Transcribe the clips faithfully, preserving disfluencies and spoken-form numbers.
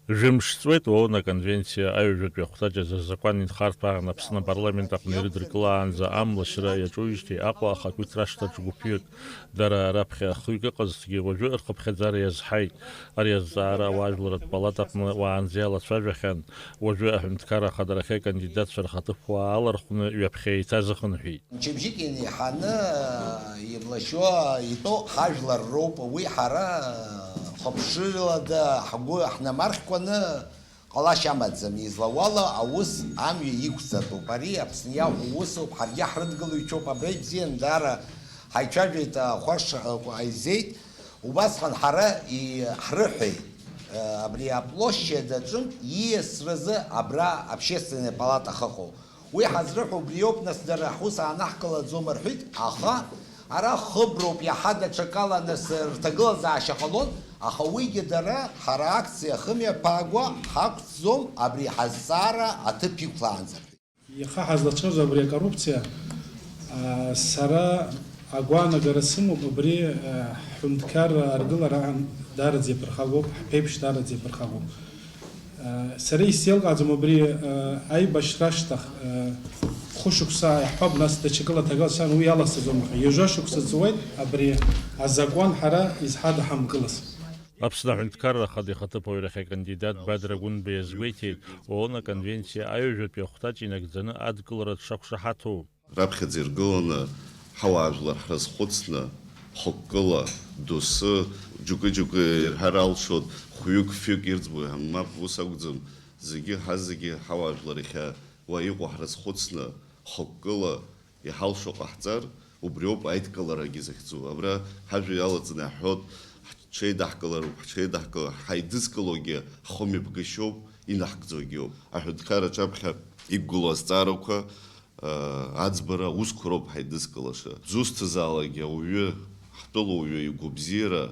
Жәымш ҵуеит ООН аконвенциа аҩажәатәи ахәҭаҷ азы азакәан инхарҭәаан Аԥсны апарламент аҟны ирыдыркылаанӡа амлашьра иаҿуижьҭеи Аҟәа ахақәиҭра ашҭаҿ гәыԥҩык, дара раԥхьа хҩык ыҟазҭгьы, уажәы рхыԥхьаӡара иазҳаит. Ари азҵаара ауаажәларратә палатаҟны уаанӡа иалацәажәахьан, уажәы аҳәынҭқарра ахадарахьы акандидатцәа рхаҭыԥуаа алархәны ҩаԥхьа еиҭазыхынҳәит. Мчыбжьык инеиҳаны имлашьуа итәоу ҳажәлар роуп, уи ҳара хәаԥшыла ҳгәы ҳнамархькәаны ҟалашьа амаӡам, излауала аус амҩа иқәҵатәуп. Ари Аԥсны иахә усуп, ҳаргьы ҳрыдгылаҩцәоуп, абра ибзиан даара ҳаицәажәеит, ахәаш ааизеит. Убасҟан ҳара и-, ҳрыҳәеит, э, абри аплощадь аҿынтә ииасразы абра общественная палата ахьыҟоу. Уи ҳазрыҳәо убриоуп, нас дара ҳус аанаҳкылаӡом рҳәеит, аха ара хыброуп, иаҳа даҽакала нас рҭагылазаашьа ҟалон, аха уигьы дара ҳара акциа ахымҩаԥаагәа ҳақәҵӡом, абри ҳазҵаара аҭыԥ иқәлаанӡа рҳәеит. Иаха ҳазлацәажәо абри акоррупциа, а, сара агәаанагара сымоуп, абри, а, ҳҳәынҭқарра аргылараан даараӡа иаԥырхагоуп, ҳԥеиԥш даараӡа иаԥырхагоуп. Сара исзеилкааӡом абри, э, аибашьра ашьҭахь, э, хәышықәса иаҳҳәап, нас даҽакыла ҭагылазаашьан уи иаласҵаӡом, аха ҩажәа шықәса ҵуеит абри азакәан ҳара изҳадаҳамкылаз. Аԥсны аҳәынҭқарра ахада ихаҭыԥуаҩрахь акандидат Бадра Гәынба иазгәеиҭеит, ООН аконвенциа аҩажәатәи ахәҭаҷ инагӡаны адкылара дшақәшаҳаҭу. Раԥхьаӡа иргыланы ҳауаажәлар ҳрызхәыцны, хықәкыла, доусы, џьоукы-џьоукы ирҳәар алшоит, хәҩык-фҩык ирӡбои, мап, ус акәӡам, зегьы, ҳазегьы ҳауаажәлар иахьа уа иҟоу ҳрызхәыцны, хықәкыла иҳалшо ҟаҳҵар, убриоуп аидкыларагьы захьӡу. Абра ҳажәа иалаҵаны иаҳҳәоит, ҳҽеидаҳкылароуп, ҳҽеидаҳкылар, ҳаидызкылогьы ҳхымҩаԥгашьоуп, инаҳгӡогьы ауп. Аҳәынҭқарра аҿаԥхьа иқәгылоу азҵаарақәа Аӡбара аусқәа роуп ҳаидызкылаша. Дзусҭазаалакгьы ауаҩы, ҳтәылауаҩы игәабзиара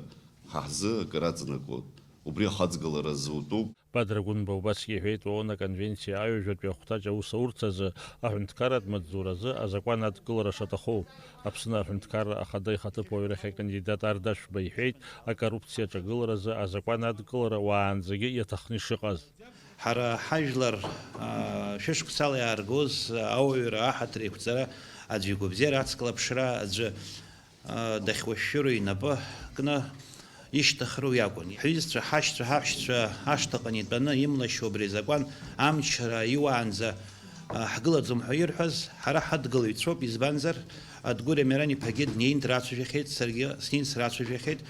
ҳа ҳзы акыр аҵанакуеит. Убри ахаҵгылара азы утәуп. Бадра Гәынба убасгьы иҳәеит, ООН аконвенциа аҩажәатәи ахәҭаҷ аусурҭазы аҳәынҭқарратә маҵзуразы азакәан адкылара шаҭаху. Аԥсны аҳәынҭқарра ахада ихаҭыԥуаҩрахь акандидат Ардашәба иҳәеит, акоррупциа аҿагыларазы азакәан адкылара уаанӡагьы иаҭахны ишыҟаз. Ҳара ҳажәлар, аа, шәышықәсала иааргоз ауаҩра, аҳаҭыр еиқәҵара, аӡәы игәабзиара ацклаԥшра, аӡәы, аа, дахьуашәшәыроу инапы кны ишьҭыхроу иакәын. Ҳҩызцәа, ҳашьцәа, ҳаҳәшьцәа ашҭаҟны итәаны имлашьу абри азакәан амчра иуаанӡа, аа, ҳгылаӡом ҳәа ирҳәаз, ҳара ҳадгылаҩцәоуп, избанзар, Адгәыр Амиран-иԥагьы днеин драцәажәахьеит, саргьы снеин срацәажәахьеит.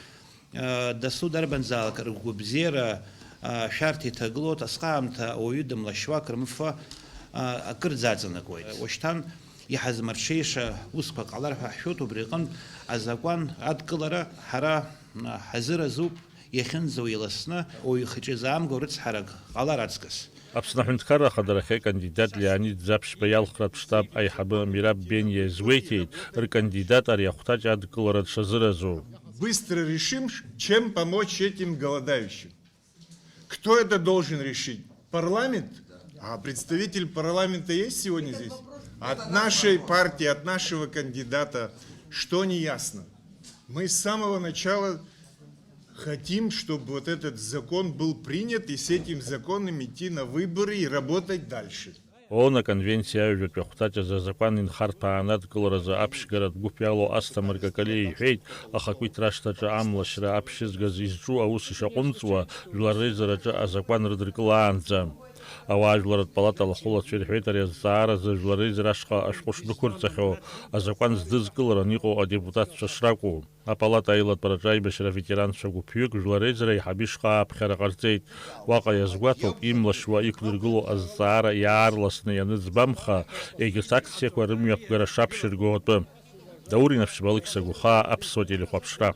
Дасу дарбанзаалак ргәабзиара, шәарҭа иҭагылоу, асҟаамҭа ауаҩы дымлашьуа, акрымфо, акырӡа аҵанакуеит. Уашьҭан иҳазмырҽеиша усқәа ҟалар ҳәа ҳшәоит, убри аҟынтә азакәан адкылара ҳара ҳазыразуп, иахьынӡауа иласны, уаҩы ихаҿы изаамго рыцҳарак ҟалар аҵкыс. Аԥсны аҳәынҭқарра ахадарахьы акандидат Леонид Ӡаԥшьба иалхратә штаб аиҳабы Мираб Бениа изгәеиҭеит, ркандидат ари ахәҭаҷ адкылара дшазыразу. Быстро решим, чем помочь этим голодающим. Кто это должен решить? Парламент? А представитель парламента есть сегодня здесь? От нашей партии, от нашего кандидата что не ясно? Мы с самого начала хотим, чтобы вот этот закон был принят, и с этим законом идти на выборы и работать дальше. ООН аконвенциа аҩажәатәи ахәҭаҷ азы азакәан инхарҭәааны адкыларазы аԥшьгаратә гәыԥ иалоу Асҭамыр Какалиа иҳәеит, ахақәиҭра ашҭаҿы амлашьра аԥшьызгаз изҿу аус ишаҟәымҵуа, Жәлар реизараҿы азакәан рыдыркылаанӡа. Ауаажәларратә палата алахәылацәа ирҳәеит ари азҵааразы Жәлар реизара ашҟа ашәҟәы шдәықәырҵахьоу, азакәан здызкыларан иҟоу адепутатцәа шракәу. Апалата аилатәараҿы аибашьра аветеранцәа гәыԥҩык Жәлар реизара аиҳабы ишҟа ааԥхьара ҟарҵеит. Уаҟа иазгәаҭоуп, имлашьуа иқәдыргылоу азҵаара иаарласны ианыӡбамха, егьырҭ акциақәа рымҩаԥгара шаԥшьырго атәы. Даур Инаԥшьба, Алықьса Гәыхаа, Аԥсуа телехәаԥшра.